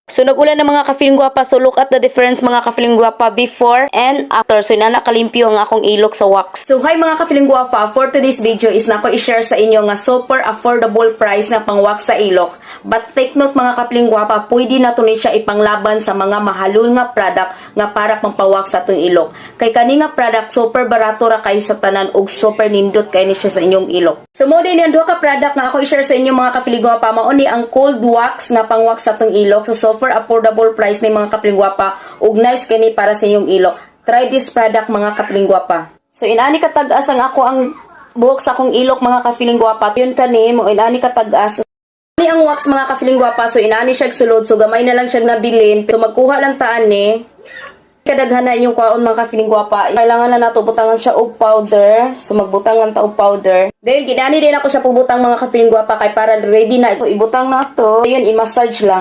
So nag-ulan na, mga ka-feeling gwapa. So look at the difference, mga ka-feeling gwapa, before and after. So inana kalimpyo ang akong ilok sa wax. So hi, mga ka-feeling gwapa, for today's video is na ako i-share sa inyo nga super affordable price na pang wax sa ilok. But take note, mga ka-feeling gwapa, pwede na to ni siya ipanglaban sa mga mahalon nga product nga para pangpa-wax sa atong ilok. Kay kani nga product, super barato ra kay sa tanan ug super nindot kay ni siya sa inyong ilok. So mo din ang duha ka product nga ako i-share sa inyo, mga ka-feeling gwapa, mao ni ang cold wax nga pang wax sa atong ilok. So super affordable price ni, mga ka-feeling gwapa, ug nice kini para sa inyong ilok. Try this product, mga ka-feeling gwapa. So inani katag-as ang ako ang buhok sa akong ilok, mga ka-feeling gwapa. Yun kani mo inani katag-as. Ni ang wax, mga ka-feeling gwapa, so inani siya sulod, so gamay na lang siya nabilin. So magkuha lang taan ni kadaghan na inyong kwaon, mga ka-feeling gwapa. Kailangan na nato butangan siya og powder. So magbutang lang ta og powder. Then ginani din ako siya pubutang, mga ka-feeling gwapa, kay para ready na. So, ibutang na to. Ayun, i-massage lang.